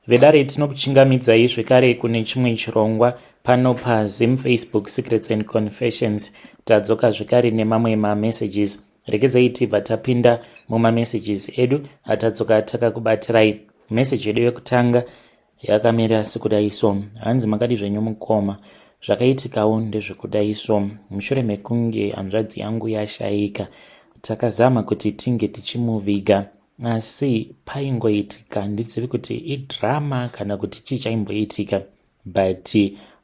Vedare, tinokuchingamidzai zvekare kune chimwe chirongwa pano paZim Facebook Secrets and Confessions. Tadzoka zvekare nemamwe mamessages. Regedzai tibva tapinda mumamessages edu atadzoka takakubatirai. Message yedu yekutanga yakamira sekudai so. Hanzi, "Makadi zvenyu mukoma? Zvakaitikawo ndezvekudai so. Mushure mekunge hanzvadzi yangu yashayika, takazama kuti tinge tichimuviga, asi paingoitika, handizivi kuti idrama kana kuti chii chaimboitika, but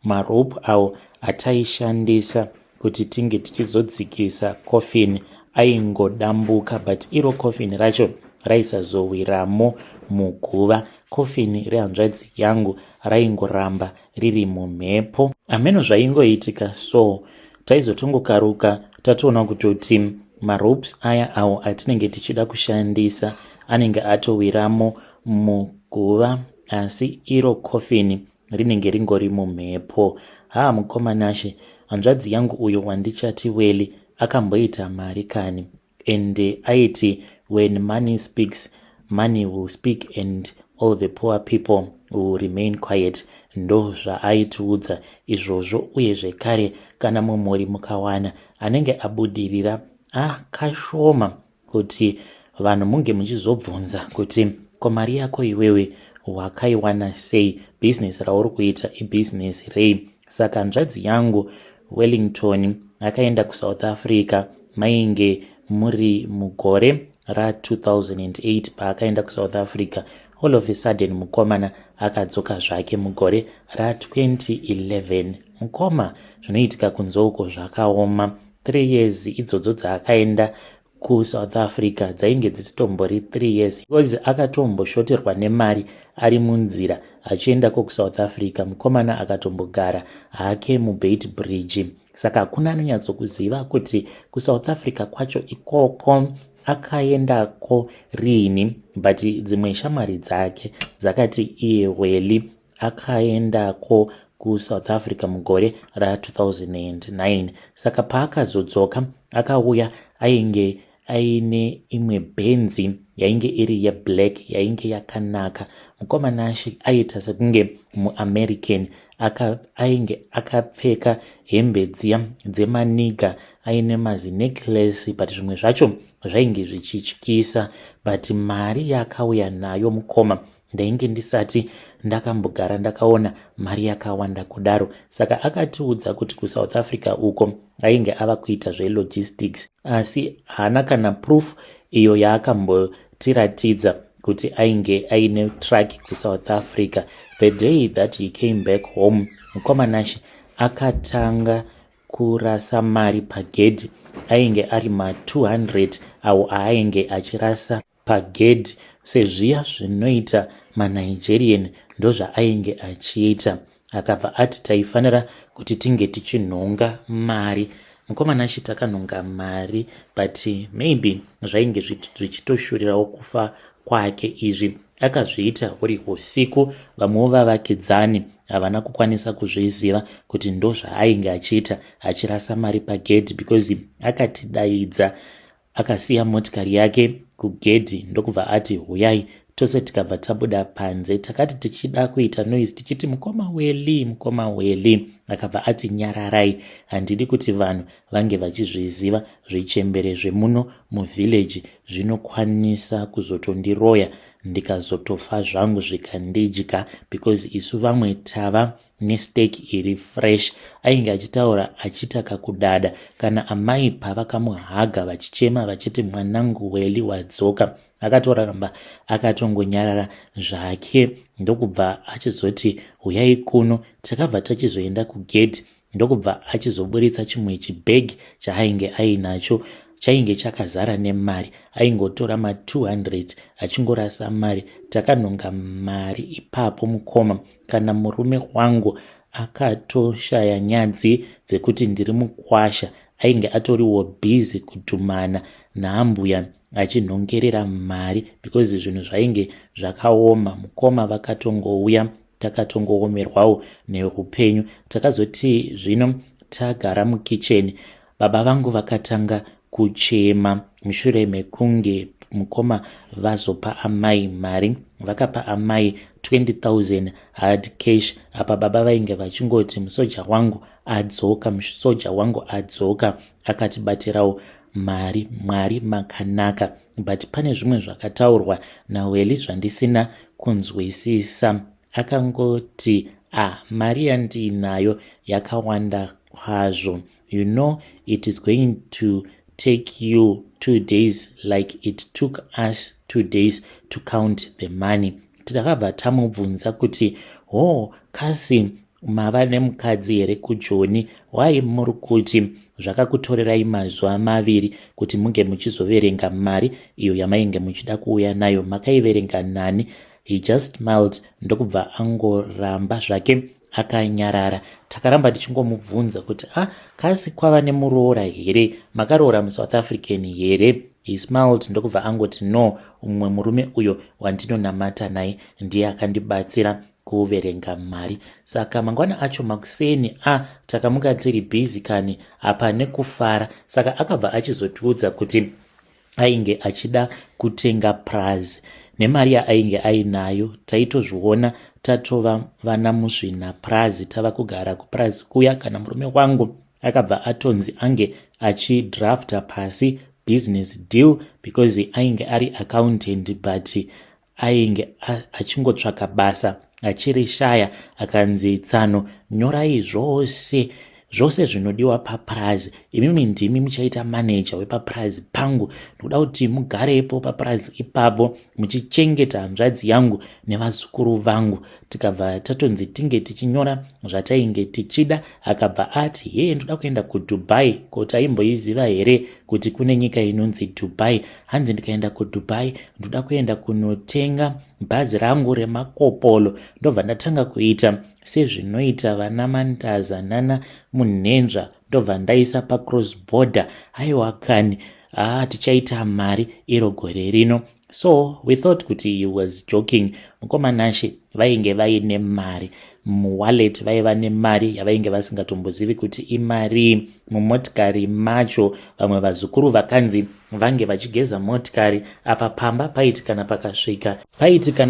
marope awo ataishandisa kuti tinge tichizodzikisa coffin aingodambuka, but iro coffin racho raisazowiramo muguva. Coffin rehanzvadzi yangu raingoramba riri mumhepo. Hameno zvaingoitika. So taizotongokaruka tatoona kutoti maropes aya awo atinenge tichida kushandisa anenge atowiramo muguva, asi iro coffin rinenge ringori mumhepo. Haa, mukoma Nashe, hanzvadzi yangu uyo wandichati Weli akamboita mari kani, and aiti, 'When money speaks, money will speak and all the poor people will remain quiet.' Ndo zvaaitiudza izvozvo. Uye zvekare, kana mumhuri mukawana anenge abudirira, akashoma kuti vanhu munge muchizobvunza kuti, 'Ko mari yako iwewe wakaiwana sei? Bhizinesi rauri kuita ibhizinesi rei?' Saka hanzvadzi yangu Wellington akaenda kuSouth Africa. Mainge muri mugore ra2008 paakaenda kuSouth Africa. All of a sudden, mukomana akadzoka zvake mugore ra2011. Mukoma, zvinoitika kunze uko zvakaoma. 3 years idzodzo dzaakaenda kuSouth Africa dzainge dzisitombori 3 years, because akatomboshoterwa nemari ari munzira achiendako kuSouth Africa. Mukomana akatombogara hake muBeitbridge, saka hakuna anonyatsokuziva kuti kuSouth Africa kwacho ikoko akaendako riini, but dzimwe shamwari dzake dzakati iye Weli akaendako kuSouth Africa mugore ra2009. Saka paakazodzoka, akauya ainge aine imwe Benzi yainge iri yeblack, yainge yakanaka. Mukoma Nashe, aita sekunge muAmerican. Ainge akapfeka hembe dziya dzemaniga, aine mazinecklace, but zvimwe zvacho zvainge zvichityisa. But mari yaakauya nayo, mukoma, ndainge ndisati ndakambogara ndakaona mari yakawanda kudaro. Saka akatiudza kuti kuSouth Africa uko ainge ava kuita zvelogistics, asi haana kana proof iyo yaakambotiratidza kuti ainge aine truck kuSouth Africa. The day that he came back home, mukoma Nashe, akatanga kurasa mari pagedhi. Ainge ari ma200 awo aainge achirasa pagedhi, sezviya zvinoita maNigerian, ndozvaainge achiita. Akabva ati taifanira kuti tinge tichinhonga mari. Mukoma Nashe, takanhonga mari, but maybe zvainge zvichitoshurirawo kufa kwake. Izvi akazviita huri usiku. Vamwewo vavakidzani havana kukwanisa kuzviziva kuti ndo zvaainge achiita, achirasa mari pagedhi, because akatidaidza, akasiya motikari yake kugedhi, ndokubva ati, "Huyai tose." Tikabva tabuda panze. Takati tichida kuita noise tichiti, "Mukoma Weli, mukoma Weli," akabva ati, "Nyararai, handidi kuti vanhu vange vachizviziva. Zvichembere zvemuno muvillage zvinokwanisa kuzotondiroya, ndikazotofa zvangu zvikandidya, because isu vamwe tava nesteak iri fresh." Ainge achitaura achiita kakudada. Kana amai pavakamuhaga vachichema vachiti, "Mwanangu Weli wadzoka," akatoramba akatongonyarara zvake, ndokubva achizoti, "Huyai kuno." Takabva tachizoenda kugedhi, ndokubva achizoburitsa chimwe chibhegi chaainge ainacho, chainge chakazara nemari. Aingotora ma200 achingorasa mari. Takanhonga mari ipapo, mukoma. Kana murume wangu akatoshaya nyadzi dzekuti ndiri mukwasha. Ainge atoriwo busy kudhumana naambuya achinhongerera mari, because zvinhu zvainge zvakaoma, mukoma. Vakatongouya, takatongoomerwawo neupenyu. Takazoti zvino tagara mukicheni, baba vangu vakatanga kuchema mushure mekunge mukoma vazopa amai mari. Vakapa amai 20,000 hard cash. Apa baba vainge vachingoti, "Musoja wangu adzoka, musoja wangu adzoka, akatibatirawo mari. Mwari makanaka." But pane zvimwe zvakataurwa naWeli zvandisina kunzwisisa. Akangoti, "A ah, mari yandiinayo yakawanda kwazvo. You know it is going to take you 2 days like it took us 2 days to count the money." Takabva tamubvunza kuti, "Ho, kasi mava nemukadzi here kuJoni? Wai muri kuti zvakakutorerai mazuva 2 kuti munge muchizoverenga mari iyo yamainge muchida kuuya nayo? Makaiverenga nani?" He just smiled, ndokubva angoramba zvake akanyarara. Takaramba tichingomubvunza kuti, "Ah, kasi kwava nemuroora here? Makaroora muSouth African here?" He smiled, ndokubva angoti, "No, umwe murume uyo wandinonamata naye ndiye akandibatsira kuverenga mari." Saka mangwana acho makuseni, a takamuka tiri busy kani apa nekufara. Saka akabva achizotiudza kuti ainge achida kutenga prazi nemari yaainge ainayo. Taitozviona tatova vana muzvina prazi, tava kugara kuprazi kuya. Kana murume wangu akabva atonzi ange achidrafta pasi business deal, because ainge ari accountant, but ainge achingotsvaka basa achirishaya. Akanzi, "Tsano, nyorai zvose zvose zvinodiwa papurazi. Imimi ndimi muchaita maneja wepapurazi pangu. Ndokuda kuti mugarepo papurazi ipapo muchichengeta hanzvadzi yangu nevazukuru vangu." Tikabva tatonzi tinge tichinyora zvatainge tichida. Akabva ati, "Heye, ndoda kuenda kuDubai. Ko taimboiziva here kuti kune nyika inonzi Dubai?" Hanzi, "Ndikaenda kuDubai, ndoda kuenda kunotenga bhazi rangu remakopolo, ndobva ndatanga kuita sezvinoita vana Mandaza nana Munhenzva, ndobva ndaisa pacross border. Aiwa kani, aa, tichaita mari iro gore rino." So we thought kuti he was joking. Mukomanashe vainge vaine mari muwallet, vaiva nemari yavainge vasingatombozivi kuti imari. Mumotikari macho, vamwe vazukuru vakanzi vange vachigeza motikari. Apa pamba paiti kana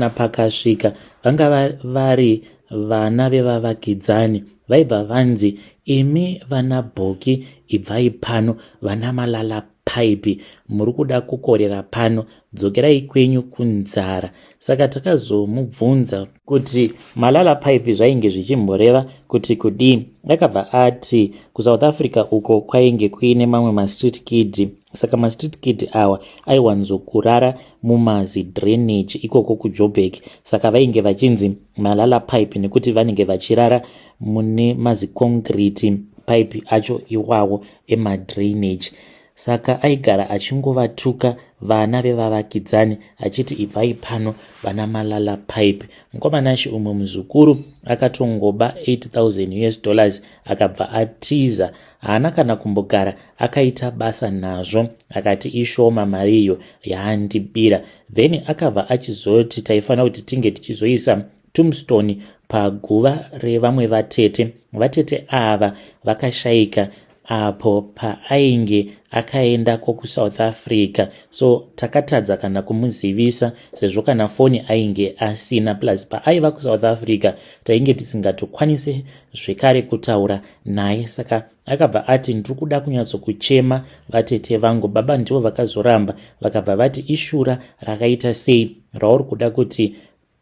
pakasvika vanga vari vana vevavakidzani, vaibva vanzi, "Imi vana bhoki, ibvai pano. Vana malala paipi, muri kuda kukorera pano, dzokerai kwenyu kunzara." Saka takazomubvunza kuti malala paipi zvainge zvichimboreva kuti kudii. Akabva ati kuSouth Africa uko kwainge kuine mamwe mastreet kid. Saka mastreet kid awa aiwanzokurara mumazi drainage ikoko kuJoburg. Saka vainge vachinzi malala pipe nekuti vanenge vachirara mune maziconcrete pipe acho iwawo emadrainage. Saka aigara achingovatuka vana vevavakidzani achiti, "Ibvai pano, vana malala pipe." Mukomanashi, umwe muzukuru akatongoba US$8000, akabva atiza. Haana kana kumbogara akaita basa nazvo. Akati ishoma mari iyo yaandibira. Then akabva achizoti taifanira kuti tinge tichizoisa tombstone paguva revamwe vatete. Vatete ava vakashayika apo paainge akaendako kuSouth Africa, so takatadza kana kumuzivisa sezvo kana foni ainge asina. Plus paaiva kuSouth Africa tainge tisingatokwanisi zvekare kutaura naye. Saka akabva ati, "Ndiri kuda kunyatsokuchema vatete vangu." Baba ndivo vakazoramba, vakabva vati, "Ishura rakaita sei rauri kuda kuti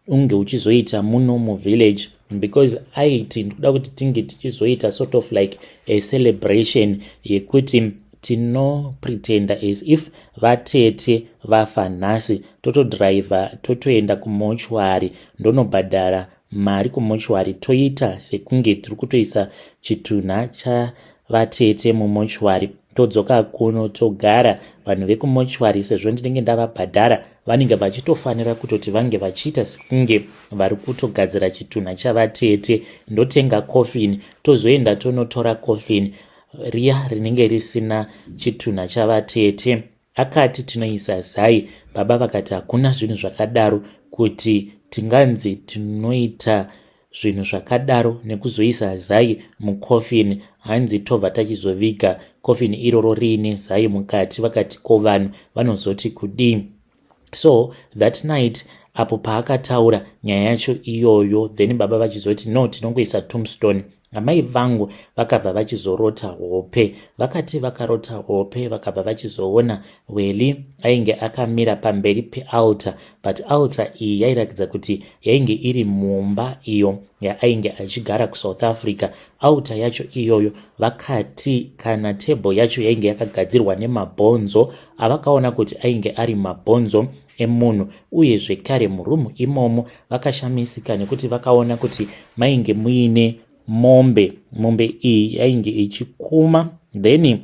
unge uchizoita muno muvillage?" Because aiti, "Ndikuda kuti tinge tichizoita sort of like a celebration yekuti tinopretenda as if vatete vafa nhasi, totodhiraivha totoenda kumochwari, ndonobhadhara mari kumochwari, toita sekunge tiri kutoisa chitunha chavatete mumochwari, todzoka kuno togara. Vanhu vekumochwari, sezvo ndinenge ndavabhadhara, vanenge vachitofanira kutoti vange vachiita sekunge vari kutogadzira chitunha chavatete. Ndotenga coffin, tozoenda tonotora coffin riya rinenge risina chitunha chavatete." Akati tinoisa zai. Baba vakati hakuna zvinhu zvakadaro, kuti tinganzi tinoita zvinhu zvakadaro nekuzoisa zai mucoffin. Hanzi tobva tachizoviga coffin iroro riine zai mukati. Vakati, "Ko vanhu vanozoti kudii?" So that night apo paakataura nyaya yacho iyoyo, then baba vachizoti, "No, tinongoisa tombstone." Amai vangu vakabva vachizorota hope. Vakati vakarota hope, vakabva vachizoona Welly ainge akamira pamberi pealtar, but altar iyi yairatidza kuti yainge iri mumba iyo yaainge achigara kuSouth Africa. Altar yacho iyoyo, vakati kana table yacho yainge yakagadzirwa nemabhonzo avakaona kuti ainge ari mabhonzo emunhu. Uye zvekare murumu imomo vakashamisika nekuti vakaona kuti mainge muine mombe. Mombe iyi yainge ichikuma, then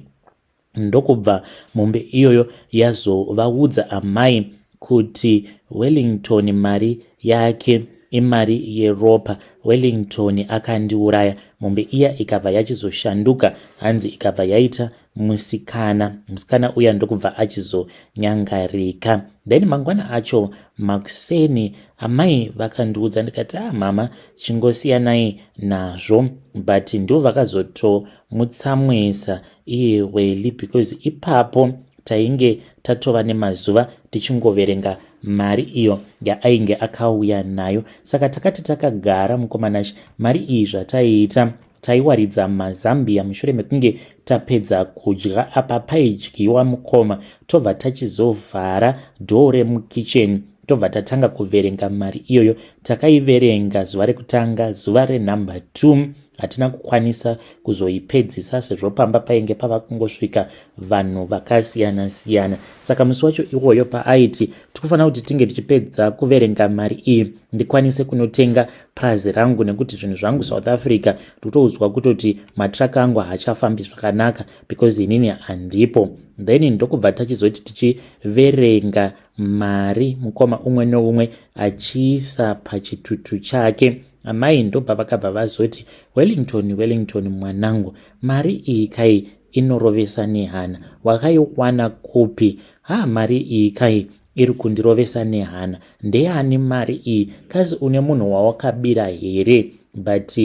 ndokubva mombe iyoyo yazovaudza amai kuti Wellington mari yake imari yeropa, Wellington akandiuraya. Mombe iya ikabva yachizoshanduka, hanzi ikabva yaita musikana. Musikana uya ndokubva achizonyangarika. Then mangwana acho makuseni amai vakandiudza, ndikati, "Ah mama, chingosiyanai nazvo." But ndo vakazotomutsamwisa iye Welly, because ipapo tainge tatova nemazuva tichingoverenga mari iyo yaainge akauya nayo. Saka takati takagara, mukomanashi, mari iyi zvataiita, taiwaridza mazambia mushure mekunge tapedza kudya. Apa paidyiwa, mukoma. Tobva tachizovhara dhoo remukicheni, tobva tatanga kuverenga mari iyoyo. Takaiverenga zuva rekutanga, zuva renhamba 2 hatina kukwanisa kuzoipedzisa sezvo pamba painge pava kungosvika vanhu vakasiyana-siyana. Saka musi wacho iwoyo paaiti tikufanira kuti tinge tichipedza kuverenga mari iyi, ndikwanise kunotenga prazi rangu, nekuti zvinhu zvangu South Africa ndikutoudzwa kutoti matraka angu haachafambi zvakanaka because inini handipo. Then ndokubva tachizoti tichiverenga mari, mukoma, umwe neumwe achiisa pachitutu chake. Amai ndobva vakabva vazoti, "Wellington, Wellington mwanangu, mari iyi kai inorovesa nehana. Wakaiwana kupi? Ha, mari iyi kai iri kundirovesa nehana. Ndeyani mari iyi? Kasi une munhu wawakabira here?" But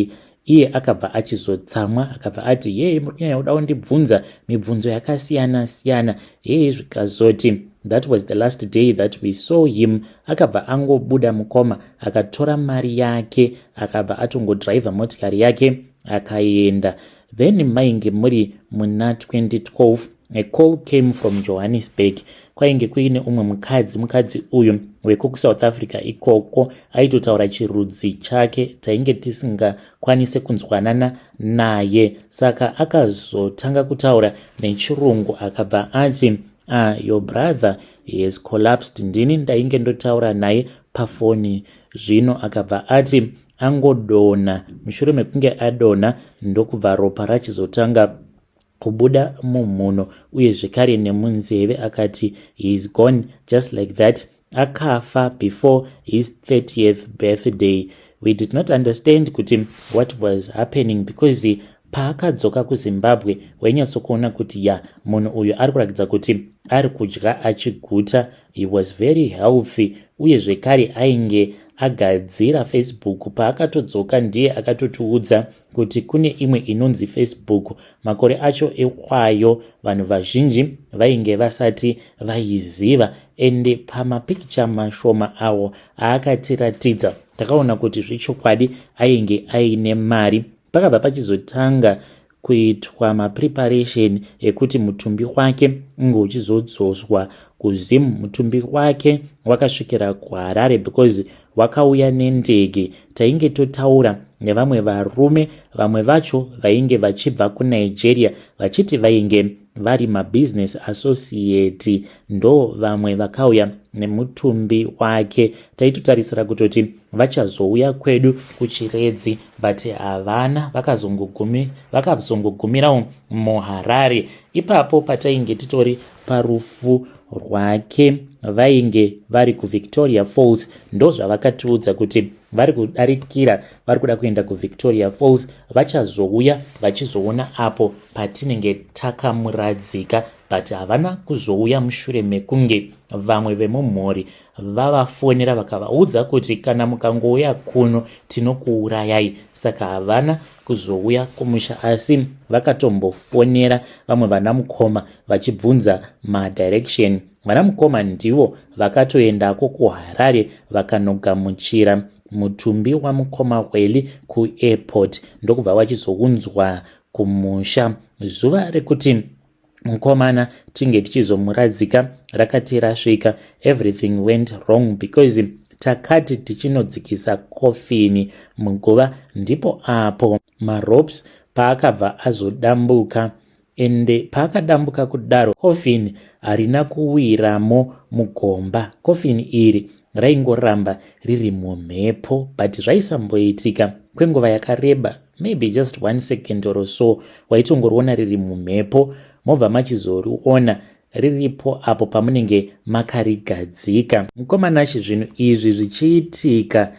iye akabva achizotsamwa, akabva ati, "Yei, muri kunyanya kuda kundibvunza mibvunzo yakasiyana siyana yei?" Zvikazoti that was the last day that we saw him. Akabva angobuda, mukoma, akatora mari yake, akabva atongodhiraivha motikari yake akaenda. Then mainge muri muna 2012, a call came from Johannesburg. Kwainge kuine umwe mukadzi. Mukadzi uyu weko kuSouth Africa ikoko, aitotaura chirudzi chake, tainge tisingakwanise kunzwanana naye. Saka akazotanga kutaura nechirungu, akabva ati, "Ah, your brother has collapsed." Ndini ndainge ndotaura naye pafoni zvino. Akabva ati angodonha. Mushure mekunge adonha, ndokubva ropa rachizotanga kubuda mumhuno uye zvekare nemunzeve. Akati he is gone just like that, akafa before his 30th birthday. We did not understand kuti what was happening, because paakadzoka kuZimbabwe wainyatsokuona kuti ya, munhu uyu ari kuratidza kuti ari kudya achiguta. He was very healthy. Uye zvekare ainge agadzira Facebook. Paakatodzoka ndiye akatotiudza kuti kune imwe inonzi Facebook. Makore acho ekwayo vanhu vazhinji vainge vasati vaiziva. Ende pamapikicha mashoma awo aakatiratidza, takaona kuti zvechokwadi ainge aine mari. Pakabva pachizotanga kuitwa mapreparation ekuti mutumbi wake unge uchizodzoswa kuZim. Mutumbi wake wakasvikira kuHarare because wakauya nendege. Tainge totaura nevamwe varume, vamwe vacho vainge vachibva kuNigeria, vachiti vainge vari mabusiness associate, ndo vamwe vakauya nemutumbi wake. Taitotarisira kutoti vachazouya kwedu kuChiredzi, but havana, vakazongogumirawo muHarare ipapo. Patainge titori parufu rwake, vainge vari kuVictoria Falls. Ndo zvavakatiudza kuti vari kudarikira, vari kuda kuenda kuVictoria Falls, vachazouya vachizoona apo patinenge takamuradzika. But havana kuzouya mushure mekunge vamwe vemumhuri vavafonera vakavaudza kuti kana mukangouya kuno tinokuurayai. Saka havana kuzouya kumusha, asi vakatombofonera vamwe vana mukoma vachibvunza madirection. Vana mukoma ndivo vakatoendako kuHarare vakanogamuchira mutumbi wamukoma Welly kuairport, ndokubva vachizounzwa kumusha. Zuva rekuti mukomana tinge tichizomuradzika rakati rasvika, everything went wrong because takati tichinodzikisa kofini muguva, ndipo apo maropes paakabva azodambuka. Ende paakadambuka kudaro, kofini harina kuwiramo mugomba. Kofini iri raingoramba riri mumhepo, but zvaisamboitika kwenguva yakareba, maybe just one second or so. Waitongoriona riri mumhepo, mobva machizoriona riripo apo pamunenge makarigadzika. Mukomanashi, zvinhu izvi zvichiitika,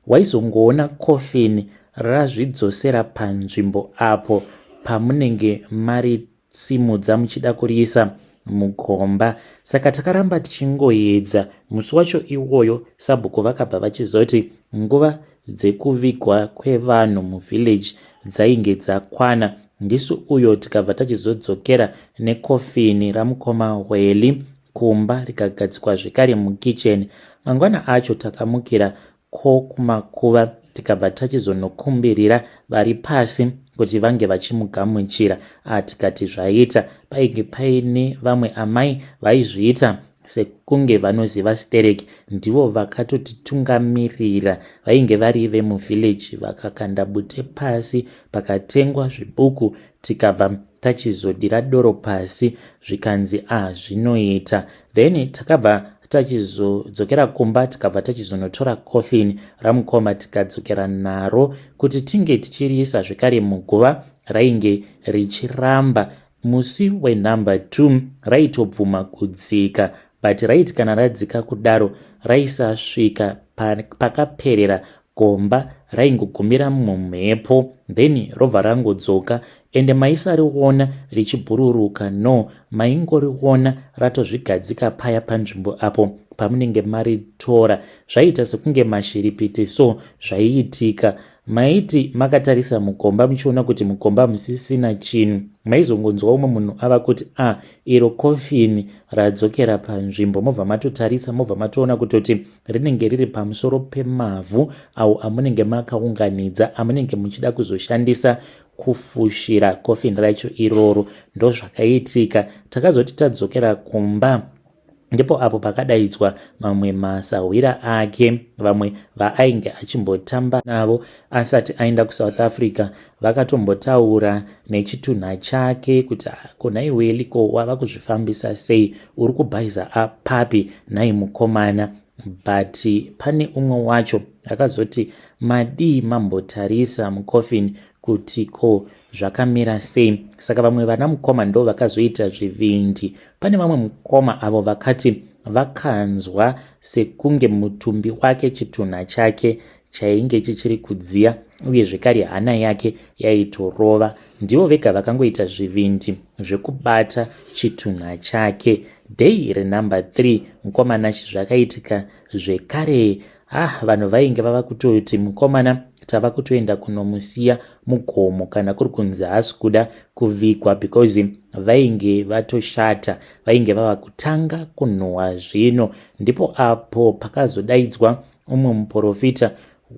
waizongoona kofini razvidzosera panzvimbo apo pamunenge marisimudza muchida kuriisa mugomba. Saka takaramba tichingoedza. Musi wacho iwoyo sabhuku vakabva vachizoti nguva dzekuvigwa kwevanhu muvillage dzainge dzakwana. Ndisu uyo tikabva tachizodzokera nekofini ramukoma Welly kumba, rikagadzikwa zvekare mukicheni. Mangwana acho takamukira ko kumakuva, tikabva tachizonokumbirira vari pasi kuti vange vachimugamuchira. Tikati zvaita. Painge paine vamwe amai vaizviita sekunge vanoziva stereki, ndivo vakatotitungamirira. Vainge vari vemuvillage, vakakanda bute pasi, pakatengwa zvibuku, tikabva tachizodira doro pasi, zvikanzi a zvinoita. Then takabva tachizodzokera kumba, tikabva tachizonotora coffin ramukoma, tikadzokera naro kuti tinge tichiriisa zvekare muguva. Rainge richiramba. Musi wenumber 2 raitobvuma kudzika, but raiti kana radzika kudaro raisasvika pakaperera gomba, raingogumira mumhepo, then robva rangodzoka. Ende maisariona richibhururuka, no, maingoriona ratozvigadzika paya panzvimbo apo pamunenge maritora. Zvaiita sekunge mashiripiti. So zvaiitika, maiti makatarisa mugomba muchiona kuti mugomba musisina chinhu, maizongonzwa umwe munhu ava kuti, "A ah, iro kofini radzokera panzvimbo." Mobva matotarisa, mobva matoona kutoti rinenge riri pamusoro pemavhu awo amunenge makaunganidza, amunenge muchida kuzoshandisa kufushira kofini racho iroro. Ndozvakaitika. Takazoti tadzokera kumba, ndipo apo pakadaidzwa mamwe masahwira ake, vamwe vaainge achimbotamba navo asati aenda kuSouth Africa. Vakatombotaura nechitunha chake kuti, "Ko nhai Welly, ko wava kuzvifambisa sei? Uri kubhaiza apapi nhai mukomana?" But pane umwe wacho akazoti, "Madii mambotarisa mukofini kuti ko zvakamira sei?" Saka vamwe vana mukoma ndo vakazoita zvivindi. Pane vamwe mukoma avo vakati vakanzwa sekunge mutumbi wake, chitunha chake chainge chichiri kudziya, uye zvekare hana yake yaitorova. Ndivo vega vakangoita zvivindi zvekubata chitunha chake. Day renumber 3, mukomanachi, zvakaitika zvekare. Ah, vanhu vainge vava kutoti mukomana tava kutoenda kunomusiya mugomo kana kuri kunzi haasi kuda kuvigwa, because vainge vatoshata, vainge vava kutanga kunhuhwa. Zvino ndipo apo pakazodaidzwa umwe muprofita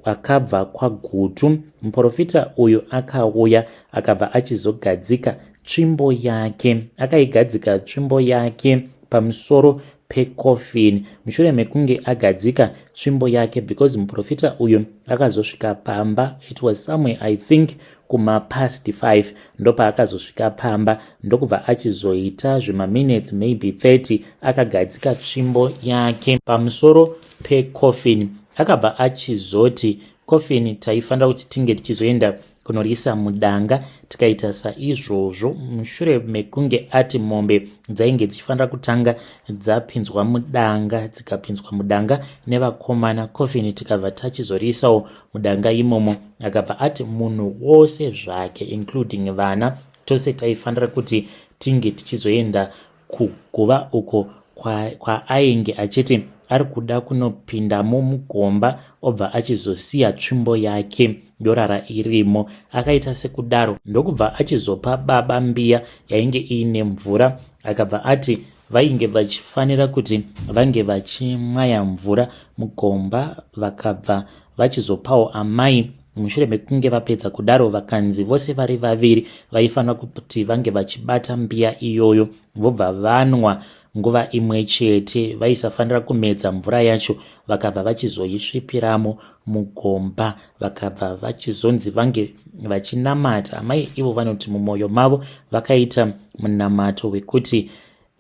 akabva kwaGutu. Muprofita uyu akauya, akabva achizogadzika tsvimbo yake. Akaigadzika tsvimbo yake pamusoro pekofini. Mushure mekunge agadzika tsvimbo yake, because muprofita uyu akazosvika pamba, it was somewhere, I think, kumapast 5 ndopaakazosvika pamba, ndokubva achizoita zvemaminutes maybe 30 akagadzika tsvimbo yake pamusoro pekofini. Akabva achizoti kofini taifanira kuti tinge tichizoenda. kunoriisa mudanga. Tikaita saizvozvo mushure mekunge ati mombe dzainge dzichifanira kutanga dzapinzwa mudanga, dzikapinzwa mudanga nevakomana, kofini tikabva tachizoriisawo mudanga imomo. Akabva ati munhu wose zvake including vana tose taifanira kuti tinge tichizoenda kuguva uko kwaainge kwa achiti ari kuda kunopindamo mugomba obva achizosiya tsvimbo yake yorara irimo. Akaita sekudaro ndokubva achizopa baba mbiya yainge iine mvura, akabva ati vainge vachifanira kuti vange vachimwaya mvura mugomba, vakabva vachizopawo amai. Mushure mekunge vapedza kudaro, vakanzi vose vari vaviri vaifanira kuti vange vachibata mbiya iyoyo vobva vanwa nguva imwe chete, vaisafanira kumedza mvura yacho. Vakabva vachizoisvipiramo mugomba, vakabva vachizonzi vange vachinamata. Amai ivo vanoti mumwoyo mavo vakaita munamato wekuti,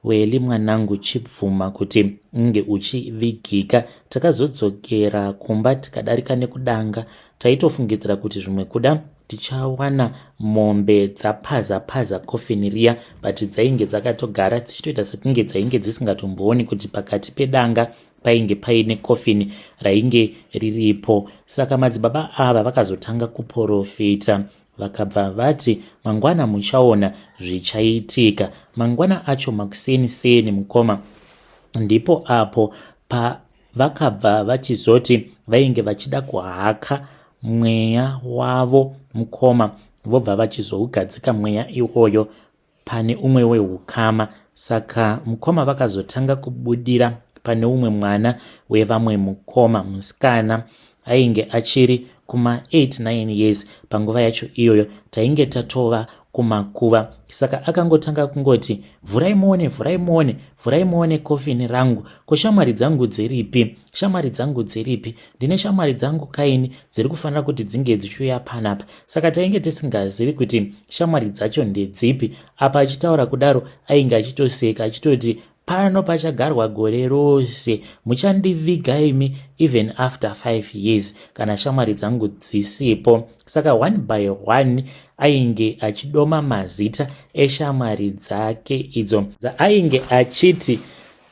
"Weli mwanangu, chibvuma kuti unge uchivigika." Takazodzokera kumba tikadarika nekudanga. Taitofungidzira kuti zvimwe kuda tichawana mombe dzapaza paza kofini riya, but dzainge dzakatogara dzichitoita sekunge dzainge dzisingatombooni kuti pakati pedanga painge paine kofini rainge riripo. Saka madzibaba ava vakazotanga kuporofita, vakabva vati, "Mangwana muchaona zvichaitika." Mangwana acho makuseni seni, mukoma, ndipo apo pavakabva vachizoti vainge vachida kuhaka mweya wavo, mukoma, vobva vachizougadzika mweya iwoyo pane umwe wehukama. Saka mukoma vakazotanga kubudira pane umwe mwana wevamwe mukoma, musikana ainge achiri kuma 8 9 years panguva yacho iyoyo. Tainge tatova kumakuva, saka akangotanga kungoti, "Vhurai muone, vhurai muone, vhurai muone kofini rangu. Ko shamwari dzangu dziripi? Shamwari dzangu dziripi? Ndine shamwari dzangu kaini dziri kufanira kuti dzinge dzichiuya panapa." Saka tainge tisingazivi kuti shamwari dzacho ndedzipi. Apa achitaura kudaro ainge achitoseka achitoti, "Pano pachagarwa gore rose, muchandiviga imi even after 5 years kana shamwari dzangu dzisipo." Saka one by one ainge achidoma mazita eshamwari dzake idzo dzaainge achiti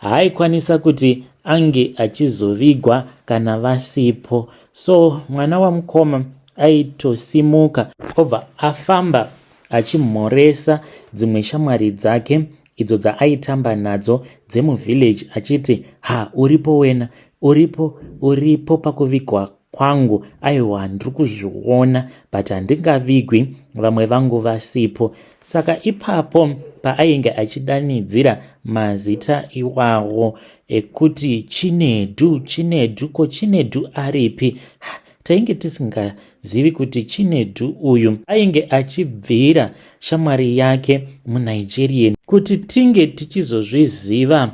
haaikwanisa kuti ange achizovigwa kana vasipo. So mwana wamukoma aitosimuka obva afamba achimhoresa dzimwe shamwari dzake idzo dzaaitamba nadzo dzemuvillage achiti, "Ha, uripo wena, uripo, uripo pakuvigwa kwangu. Aiwa, ndiri kuzviona, but handingavigwi vamwe vangu vasipo." Saka ipapo paainge achidanidzira mazita iwawo ekuti Chinedu, Chinedu, ko Chinedu aripi? Tainge tisingazivi kuti Chinedu uyu ainge achibvira shamwari yake muNigerian. Kuti tinge tichizozviziva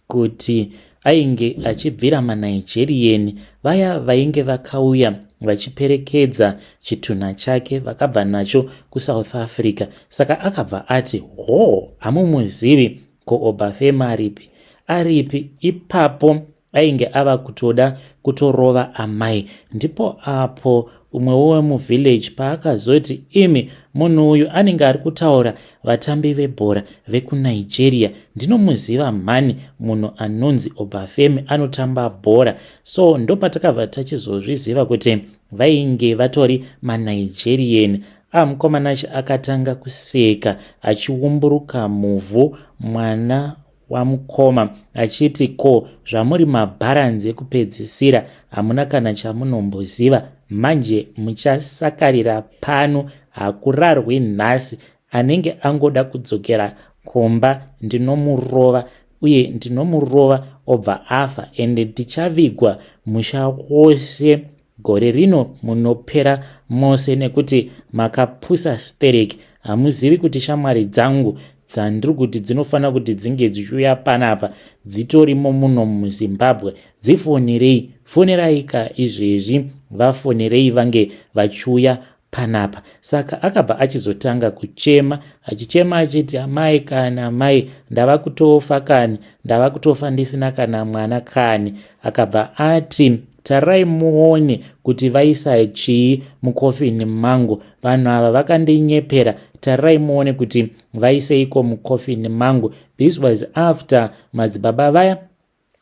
kuti ainge achibvira maNigerian vaya vainge vakauya vachiperekedza chitunha chake vakabva nacho kuSouth Africa. Saka akabva ati, "Ho, hamumuzivi? Ko Obafemi aripi? Aripi?" Ipapo ainge ava kutoda kutorova amai. Ndipo apo umwewo wemuvillage paakazoti, "Imi, munhu uyu anenge ari kutaura vatambi vebhora vekuNigeria. Ndinomuziva mhani, munhu anonzi Obafemi anotamba bhora." So ndopatakabva tachizozviziva kuti vainge vatori maNigerian. Amukomanachi akatanga kuseka achiumburuka muvhu, mwana wamukoma, achiti, "Ko zvamuri mabharanzi ekupedzisira, hamuna kana chamunomboziva. Manje muchasakarira pano, hakurarwi nhasi. Anenge angoda kudzokera kumba ndinomurova, uye ndinomurova obva afa, ende tichavigwa musha wose gore rino. Munopera mose nekuti makapusa stereki. Hamuzivi kuti shamwari dzangu dzandiri kuti dzinofanira kuti dzinge dzichiuya panapa dzitorimo muno muZimbabwe. Dzifonerei, fonerai ka izvezvi, vafonerei vange vachiuya panapa." Saka akabva achizotanga kuchema, achichema achiti, "Amai kana amai, ndava kutofa kani, ndava kutofa ndisina kana mwana kani." Akabva ati Tarirai muone kuti vaisa chii mukofini mangu. Vanhu ava vakandinyepera. Tarirai muone kuti vaiseiko mukofini mangu. This was after madzibaba vaya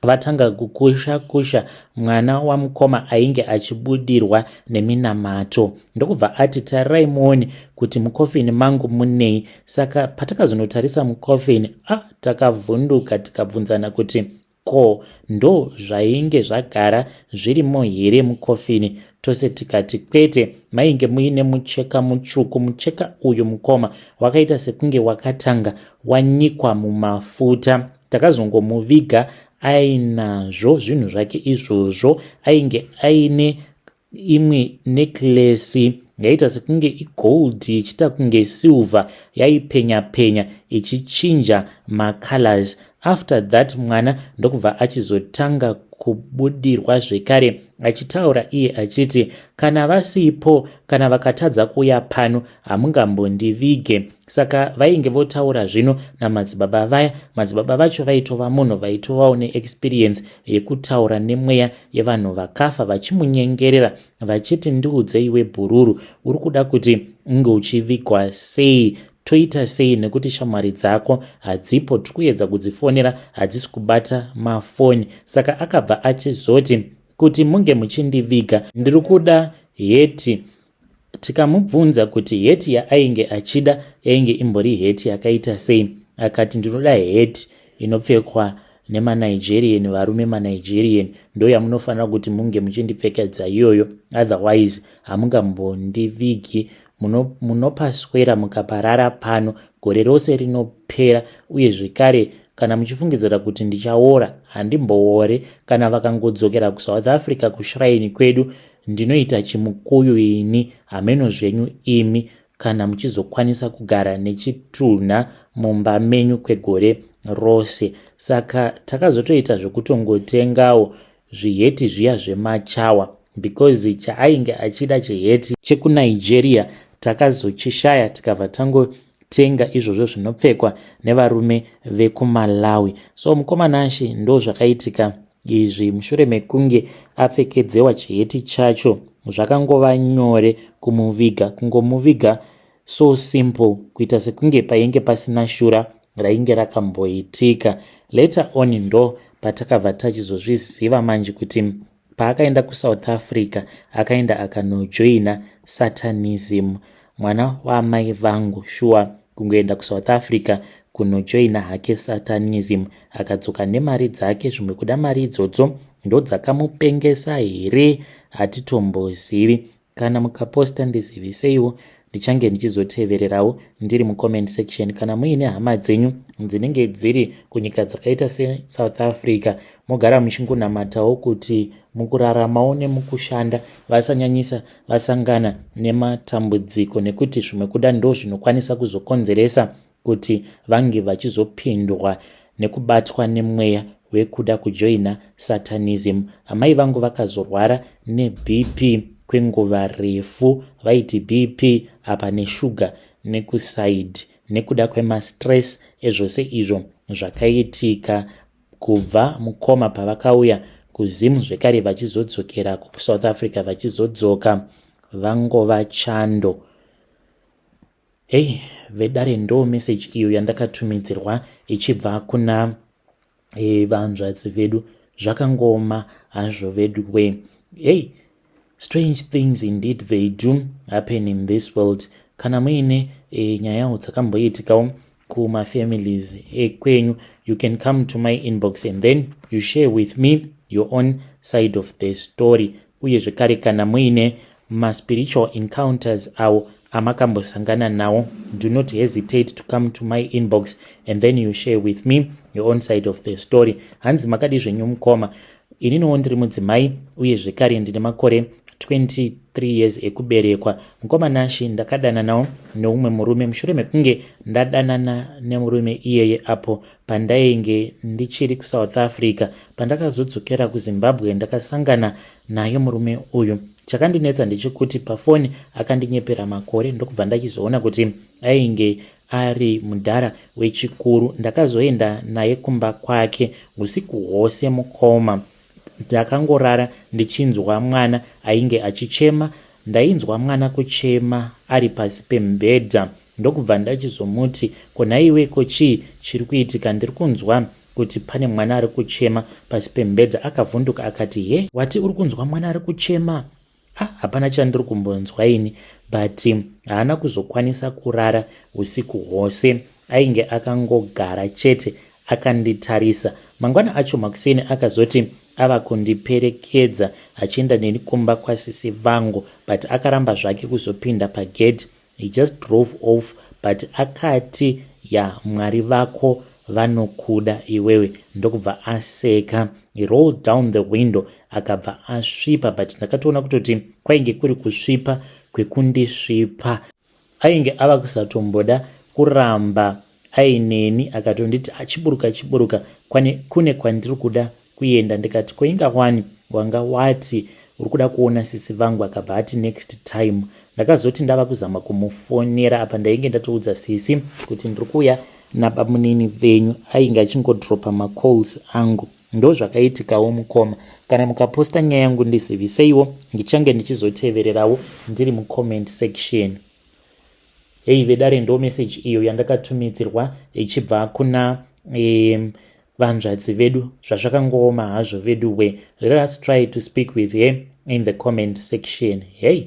vatanga kukusha kusha mwana wamukoma ainge achibudirwa neminamato, ndokubva ati, "Tarirai muone kuti mukofini mangu munei." Saka patakazonotarisa mukofini, a ah, takavhunduka, tikabvunzana kuti ko ndo zvainge zvagara zvirimo here mukofini. Tose tikati kwete, mainge muine mucheka mutsvuku. Mucheka uyu, mukoma, wakaita sekunge wakatanga wanyikwa mumafuta. Takazongomuviga ainazvo zvinhu zvake izvozvo. Ainge aine imwe necklace yaita sekunge igold, ichiita kunge silver, yaipenya penya ichichinja macolors. After that mwana ndokubva achizotanga kubudirwa zvekare, achitaura iye achiti, "Kana vasipo, kana vakatadza kuuya pano, hamungambondivige." Saka vainge votaura zvino namadzibaba vaya. Madzibaba vacho vaitova munhu vaitovawo neexperience yekutaura nemweya yevanhu vakafa, vachimunyengerera vachiti, "Ndiudzeiwe bhururu, uri kuda kuti unge uchivigwa sei? Toita sei? Nekuti shamwari dzako hadzipo, tiri kuedza kudzifonera, hadzisi kubata mafoni." Saka akabva achizoti, "Kuti munge muchindiviga, ndiri kuda heti." Tikamubvunza kuti heti yaainge achida yainge imbori heti yakaita sei. Akati, "Ndinoda heti inopfekwa nemaNigerian, varume maNigerian, ndo yamunofanira kuti munge muchindipfekedza iyoyo, otherwise hamungambondivigi. Munopaswera mukaparara pano, gore rose rinopera. Uye zvekare kana muchifungidzira kuti ndichaora, handimboore. Kana vakangodzokera kuSouth Africa, kushrine kwedu, ndinoita chimukuyu ini. Hameno zvenyu imi kana muchizokwanisa kugara nechitunha mumba menyu kwegore rose." Saka takazotoita zvekutongotengawo zviheti zviya zvemachawa, because chaainge achida chiheti chekuNigeria takazochishaya, tikabva tangotenga izvozvo zvinopfekwa nevarume vekuMalawi. So mukoma Nashe, ndo zvakaitika izvi. Mushure mekunge apfekedzewa chiheti chacho, zvakangova nyore kumuviga, kungomuviga so simple, kuita sekunge painge pasina shura rainge rakamboitika. Later on ndo patakabva tachizozviziva manje kuti paakaenda kuSouth Africa, akaenda akanojoina Satanism. Mwana waamai vangu, shuwa, kungoenda kuSouth Africa kunojoina hake Satanism, akadzoka nemari dzake. Zvimwe kuda mari idzodzo ndo dzakamupengesa here, hatitombozivi. Kana mukaposta, ndiziviseiwo, ndichange ndichizotevererawo ndiri mucomment section. Kana muine hama dzenyu dzinenge dziri kunyika dzakaita seSouth Africa, mogara muchingonamatawo kuti mukuraramawo nemukushanda vasanyanyisa vasangana nematambudziko, nekuti zvimwe kuda ndo zvinokwanisa kuzokonzeresa kuti vange vachizopindwa nekubatwa nemweya wekuda kujoina Satanism. Amai vangu vakazorwara neBP kwenguva refu. Vaiti BP apa neshuga nekusaidi, nekuda kwemastress ezvose izvo zvakaitika kubva mukoma pavakauya kuZimu, zvekare vachizodzokera kuSouth Africa, vachizodzoka vangova chando. Hei vedare, ndo meseji iyo yandakatumidzirwa ichibva kuna vanzvadzi vedu. Zvakangoma hazvo vedu we. Hey, strange things indeed, they do happen in this world. Kana muine nyayawo dzakamboitikawo kumafamilies ekwenyu, you can come to my inbox and then you share with me your own side of the story. Uye zvekare kana muine maspiritual encounters awo amakambosangana nawo, do not hesitate to come to my inbox and then you share with me your own side of the story. Hanzi, "Makadi zvenyu mukoma? Ininiwo ndiri mudzimai, uye zvekare ndine makore 23 years ekuberekwa. Mukoma Nashi, ndakadananawo neumwe murume. Mushure mekunge ndadanana nemurume iyeye apo pandainge ndichiri kuSouth Africa, pandakazodzokera kuZimbabwe ndakasangana naye murume uyu. Chakandinetsa ndechekuti pafoni akandinyepera makore, ndokubva ndachizoona kuti ainge ari mudhara wechikuru. Ndakazoenda naye kumba kwake usiku hwose, mukoma. Ndakangorara ndichinzwa mwana ainge achichema. Ndainzwa mwana kuchema ari pasi pemubhedha ndokubva ndachizomuti ko nhaiwe ko chii chiri kuitika ndiri kunzwa kuti pane mwana ari kuchema pasi pemubhedha. Akavhunduka akati he wati uri kunzwa mwana ari kuchema? Ah, hapana chandiri kumbonzwa ini but haana kuzokwanisa kurara usiku hwose ainge akangogara chete akanditarisa. Mangwana acho makuseni akazoti ava kundiperekedza achienda neni kumba kwasisi vangu but akaramba zvake kuzopinda pagate. He just drove off but akati ya Mwari vako vanokuda iwewe ndokubva aseka. He rolled down the window akabva asvipa but ndakatoona kutoti kwainge kuri kusvipa kwekundisvipa. Ainge ava kusatomboda kuramba aineni akatonditi achiburuka chiburuka kune kwandiri kuda kuenda ndikati ko inga wani wanga wati uri kuda kuona sisi vangu akabva ati next time. Ndakazoti ndava kuzama kumufonera apa ndainge ndatoudza sisi kuti ndiri kuuya nabamunini venyu ainge achingodropa macalls angu. Ndozvakaitikawo mukoma. Kana mukaposta nyaya yangu ndiziviseiwo ndichange ndichizotevererawo ndiri mucomment section. Hey vedare ndo message iyo yandakatumidzirwa ichibva kuna vanzvadzi vedu. Zvazvakangooma hazvo vedu we. Let us try to speak with her in the comment section. Hey.